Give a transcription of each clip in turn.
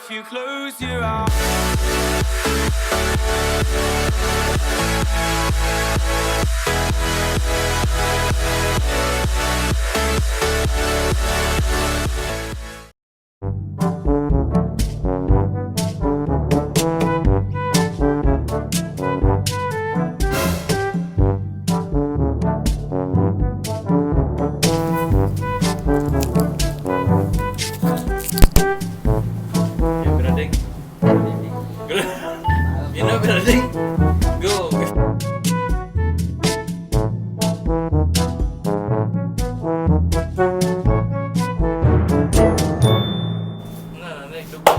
If you close your eyes. Yeah, building. You know building? Go. Na, na, dugo.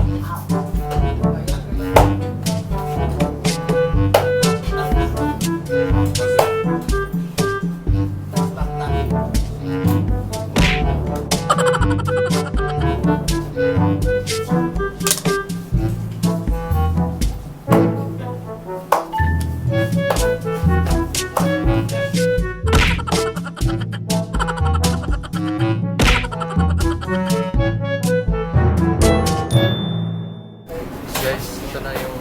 Guys, ito na yung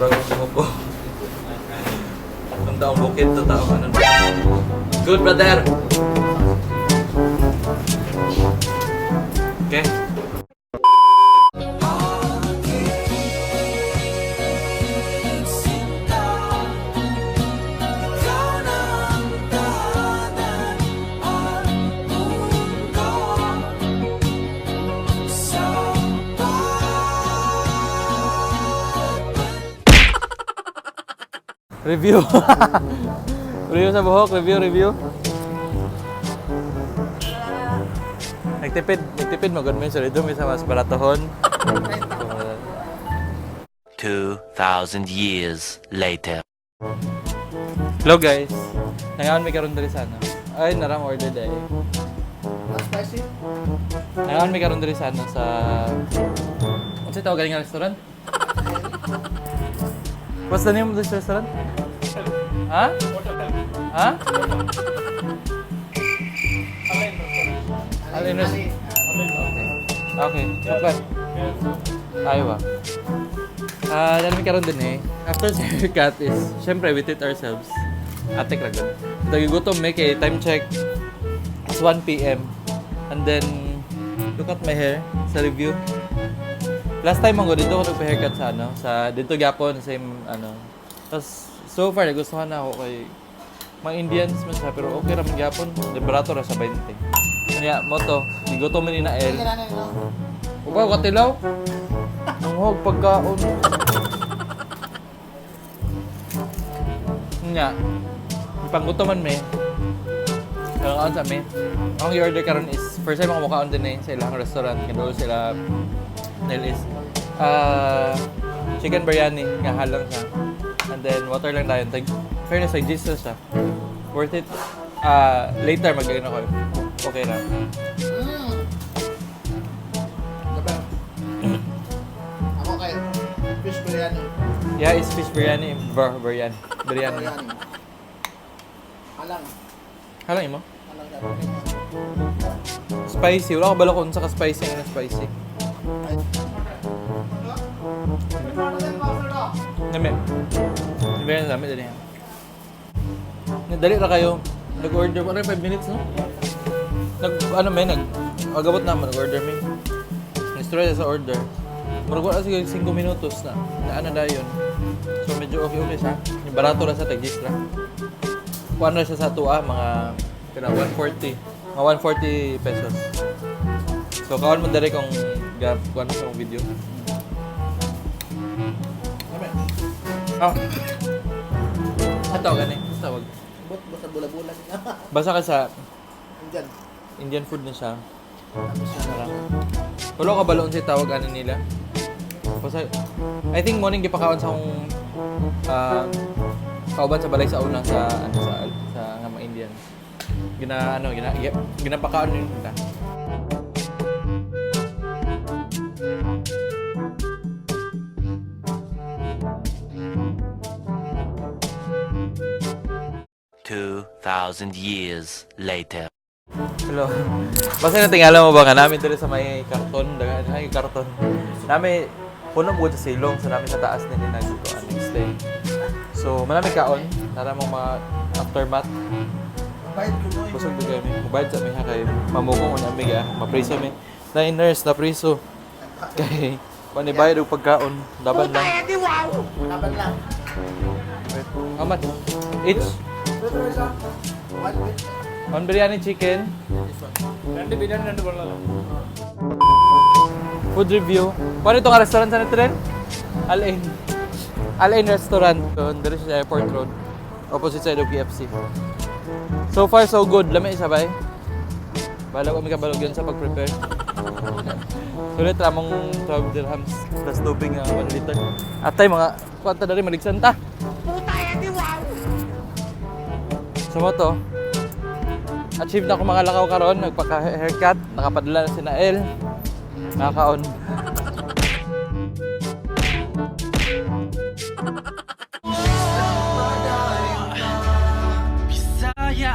bagong sumuko. Ang taong bukid to taong ano. Good, brother! Okay. Review. Review sa buhok, review, review. Nagtipid, nagtipid mo gud sa dito may sa mas baratohon. 2,000 years later. Hello guys. Nangaon may karon diri sa ano. Ay, narang order dai. Spicy? Nangaon may karon diri sa ano sa Unsa tawag galing nga restaurant? What's the name of this restaurant? Ha? Ha? Alin Restaurant. Okay. Okay. Okay. Aywa. Ah, dami karon din eh. After sa haircut is, syempre we treat ourselves. Ate ra gud. Nagigutom me kay time check. It's 1 p.m. And then look at my hair sa review. Last time ako dito ako nagpa-haircut sa ano, sa dito gyapon same ano. Tapos so far nagustuhan na ako kay mga Indians man siya pero okay ra man gyapon. De barato ra sa 20. Kanya mo to, gigutom man ni na El. Upaw katilaw. Ang hog pagkaon. Nya. Panggutoman me. Kaon sa me. Ang i-order karon is first time ako makaon din eh sa ilang restaurant kay doon sila nil is chicken biryani nga halang siya. And then water lang dayon. Tag fairness like Jesus siya. Worth it. Ah, later mag ko. Okay na. Diba? Ako kay fish biryani. Yeah, it's fish biryani, biryani. Biryani. Biryani. Alang. Halang imo? Alang dapat. Spicy. Wala ko balo kung unsa ka spicy ang ina spicy. Nami. Nami na nami dali. Nadali ra kayo. Nag-order mo 5 minutes no? Nag ano may nag agabot na mo nag-order mi. Nistorya sa order. Murag wala siguro 5 minutos na. Na ano dayon. So medyo okay okay siya. Yung barato ra sa tag ra. Kuan ra siya sa tuwa mga pila 140. Mga 140 pesos. So kaon mo diri kung ga kuan sa akong video. Ah. Ato gani, tawag. Bot, basta bula-bula niya. Basta ka sa Andyan. Indian food na siya. Tapos na Tara. Wala ka baloon sa tawag ano nila. Basta, I think morning gipakaon sa akong kauban sa balay sa una sa ano sa nga mga Indian. Gina ano gina ginapakaon yun nila. 2,000 years later. Hello. Basta na tingala mo ba nga namin diri sa may karton, dagan ay karton. Nami puno mo sa silong sa namin sa taas nila nagkuan next day. So, manami kaon, nara mong mga aftermath. Bayad ko no. Busog bigay mi. Mubayad sa mi ha kay mamukong una mi ga, mapriso mi. Na nurse na priso. Kay kuan bayad og pagkaon, laban lang. Laban lang. How much? Each One with one biryani chicken. This one. രണ്ട് ബിരിയാണി രണ്ട് വെള്ളം. Food review. Paano itong restaurant sa natin? Al Ain. Al Ain Restaurant. Doon, dito sa Airport Road. Opposite side of KFC. So far, so good. Lami siya ba eh? Bahala ko may kabalog yun sa pag-prepare. Sulit ramong 12 dirhams plus tubig nga 1 liter. Atay mga kwanta na rin, maligsan ta. Puta, wow! So mo to, achieve na ako mga lakaw karon, nagpaka-haircut, nakapadala na si Nael. Nakakaon. Bisaya.